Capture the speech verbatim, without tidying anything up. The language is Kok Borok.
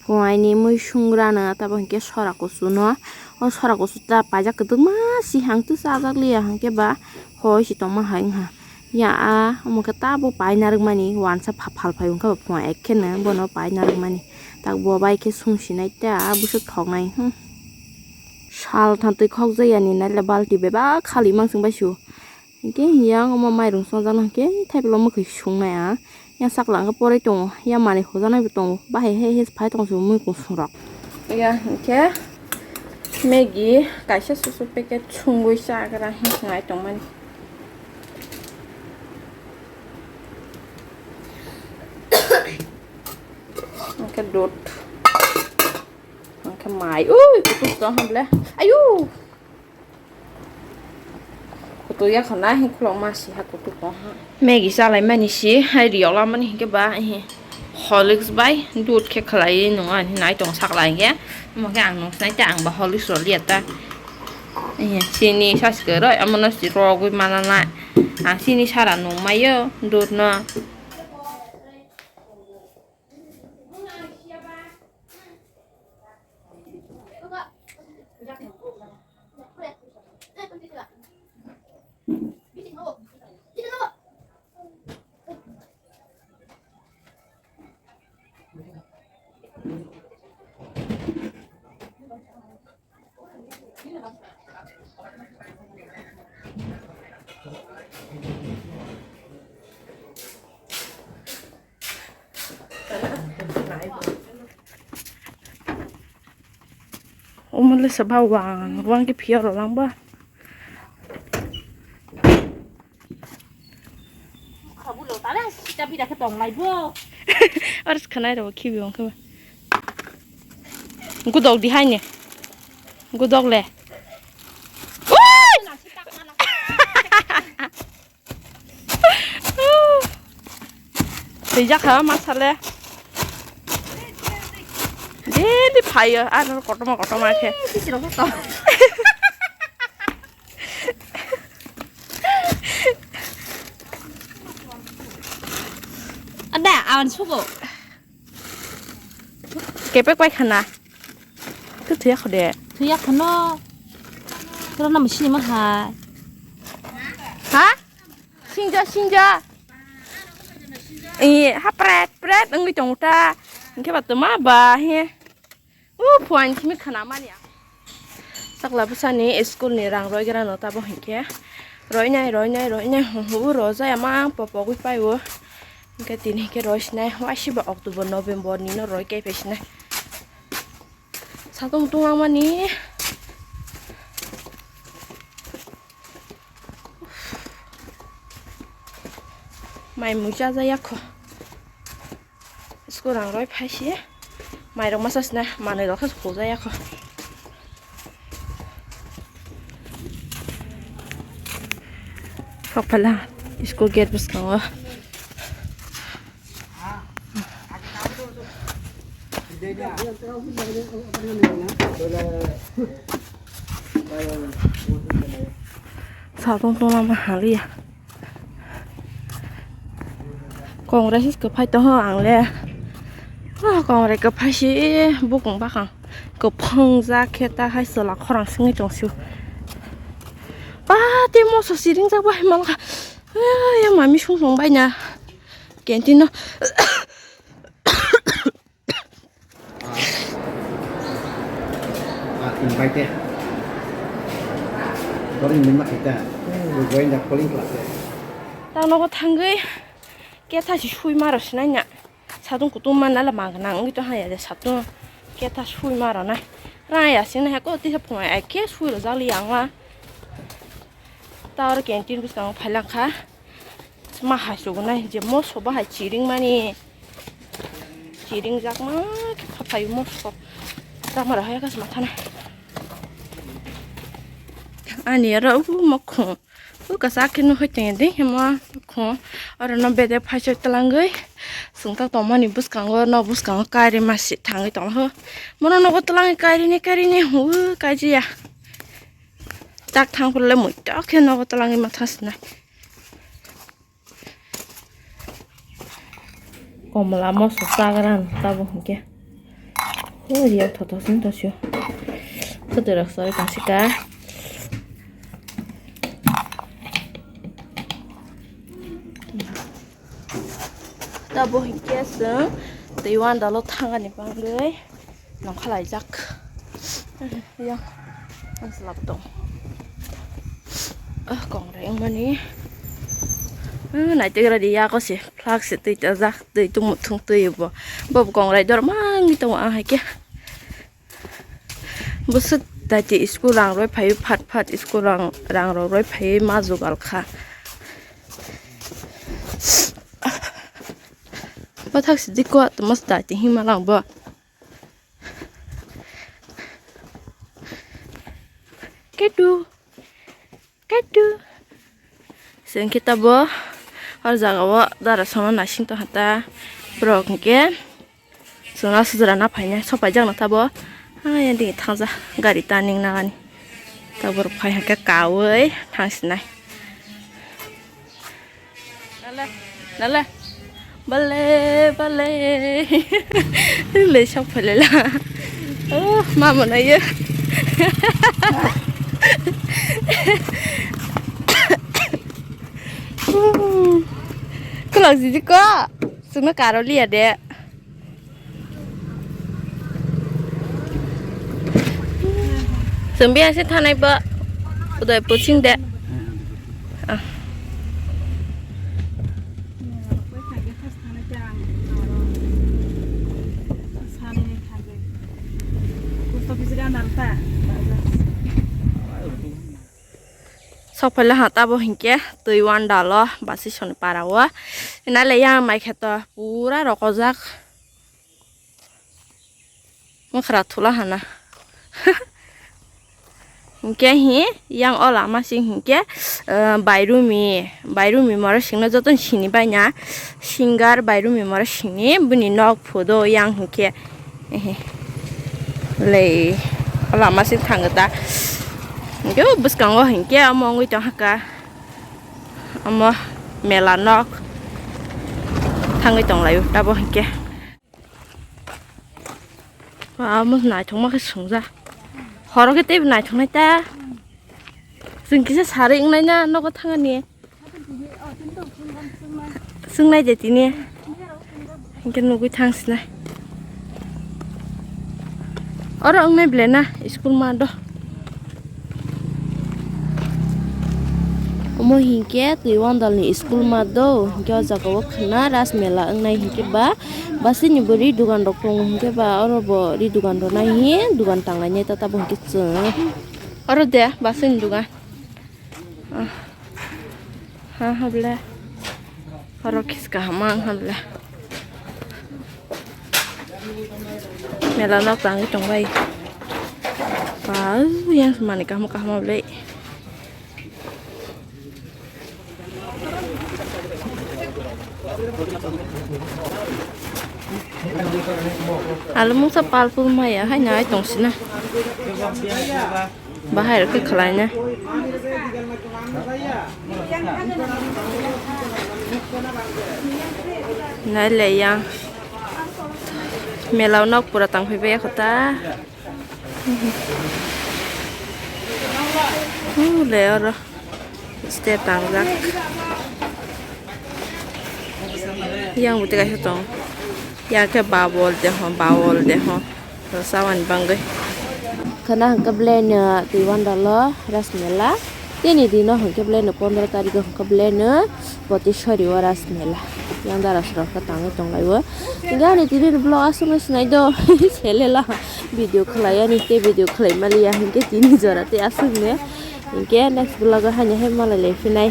Phuaini mui sungrano tabo hinkhe sora kuchuno. O sora kuchu ta paijak kwbangma si hangtwi chajak liya hinkhe ba hoi si tongma hai wngha. Ya a omo khe tabo paina rwkmani wansa pha-, phal phai wngkha ba phua ekkheno bono paina rwkmani. Tak bo bai khe sung sinai ta bwswk thoknai. Hmm. Sal thantwi khokjaya ni naila balti bebak khali mansung bai su. Hinkhe yang omo mairung chongjak nang khe thaipla mwkhwi sungnai ang. Yang sakla hwnkhe poroi tongo, yang manwi hujaknai bo tongo, bahai hai hai phai tong chwng muikung sung rok. Ya hinkhe Maggi kaisa susu packet sungwi chagra hinwi tongmani. Hinkhe dot. Hinkhe mai, ui, kutuk tong ham le. Ayu. Kutuk ya khana hin khulok ma si ha kutuk tong ha. Maggi chalai mani si, hai riyok lamani hinkhe ba, hi. Horlicks bai dot khe khlai nung ani nai tong sak lai hinkhe. Omo khe ang nung sinai ta ang ba Horlicks rw liya ta. Hi, chini sas kwrwi, omo no si rogwi mana na. Ang chini sara nung maio dot no. Omo le sa ba wang wang khe phiya rw lang ba. Oro se khanai rw khibi wng khe ba. Gudok di hai ne. Gudok le. Ui! Twijak ha ma sale. Daily phaio, ar kotorma kotorma khe. Ada, awan sugo. Kepek pai khana. Khe thuya kho de. Thuya khano. Kero na machine ma hai. Ha? Singja, singja. Ee, ha pret, pret wngwi tongo ta. Hinkhe ba toma ba, he. U, phuaini simi khana mani ang. Sakla bwsani school ni rang roigra no tabo hinkhe. Roinai, roinai, roinai, hu, hu, rojaya mang popogwi paio. Hinkhe tini hinkhe roi sinai, waisiba October, November ni no roi kaipai sinai. Satung tungmani. Mai mui chaja yakho. School rang roi phai si. Mai rok masa sina manwi rok khe huja yakho. Sok phala school gate bwskango. Sa tong tong lama haliya. Congress is kwphai tong ho ang le. Ah, Congress kwphai si bukung bakang kwphang ja khe ta hai chwla khorang singwi tong sio. Ba te moso siring jak bai malkha. Ah, ya mami sung sung bai na. Canteen no. Ah, invited. Don't remember kita. We going the polling class. Ta nogo thangwi ketha si sui maro sinai na. Satung kutung manna la mang nang wngwi tong haya de satung. Ketha sui maro na. Raya sing na ko tisa phungai ai ke sui ro jali yang wa. Ta oro canteen bwskango phailang kha. Ma hai sugunai je moso bahai chiring mani. Chiring jakma khe phatai moso. Tamara hai kas mathana. Ani aro u mokhong. U kasa khe no hoi teng de mo mokhong. Aro no bede phai choi talangoi. Sungta tomani bwskango no bwskango kairi masi thangwi tong ho. Mono nogo talangoi kairi ni kairi ni hu kaiji ya. Tak thang phuru le muitok khe nogo talangwi matha sinai. Komla moso chagra no tabo hinkhe. Oh, riak thothok sing tongsiyo. Kwtwi rok sari tongsi ka. Tabo hinkhe chwng twi wandalo thangani bagwi nongkhalaijak. Yang, ang slap tong. Ah, kongrai wngmani. Ah, naitwi gra di yago se, flak se twi tajak, twi tongmo thung twi bo. Bo kongrai dor mangwi tongo, ah, hai khe. Bwswk daiti school rang rwi phaiwi phat phat school rang, rang rok rwi phaiwi ma jugal kha. Bathak sidi ko tamo daiti hima lang bo. Ketu. Kaitu. Chwng khe tabo o jaga o dara sono naising tongkha ta. Borok hinkhe chwngno sujra na phainai, sok phaijak no tabo. Ayang digi thangja gari turning nangani. Ta borok phai hinkhe kaui thangsinai. Nale, nale. Bale, bale. Le sok phailai la. Oh, mama na ye. Kulak jiji ko. Sungna karo liya de. Chwng biyang se thanai bo Udaipur sing de. Ah. Sok phaila ha tabo hinkhe twi wandalo basi soni para o. Nale yang mai khe to pura rokojak. Mwkhra thula hana. Hinkhe hi yang o lama sing hinkhe, eh, Bairumi, Bairumi mora singno joto sini baina. Singer Bairumi mora singni bini nok phodo yang hinkhe. Ehe. Lei o lama sing thango ta. Hinkhe o bwskango hinkhe omo wngwi tongkha ka. Omo mela nok thangwi tonglaio tabo hinkhe. Ba, omo naithokma khe swngjak. Horo khe teibo naithoknai ta. Chwng kisa sarwi wngnai na nogo thangani. Swngnai de tini. Hinkhe nugwi thangsinai. Oro wngnai ble na school ma do. Omo hinkhe twi wandalni school ma do, hinkhe o jaga o khwna ras mela wngnai hinkhe ba, basini bo ri dugan rok tongo hinkhe ba, oro bo ri dugan rok nai hi dugan tanglainai ta tabo hinkhe chwng. Oro de basini dugan. Ah. Ha, ha, ble. Oro kis kaham ang ha, ble. Mela nok tangwi tongbai. Ba, yang mani kaham kaham, ble. Alu mungsa palpul maya, hai na, ai tong sina. Bahai rok khe khwlaina. Nai le yang. Mela o nok pura tang phai bai kho ta. Hu le oro. Step tangjak. Yang buti kaisa tong. Yang khe babol de ho, babol de ho. Sawan bangwi. Khana hwnkhe belai no twi wandalo ras mela. Tini dino hwnkhe belai no pondro tarikh o hwnkhe belai no Potisori o ras mela. Yang dara srok khe tangwi tonglaio. Gani tini vlog aswk no sinai do. Selela video khwlai ani tei video khwlai maliya hwnkhe tini jora tei aswk ne. Hwnkhe next vlog o haino hai malai lai phinai.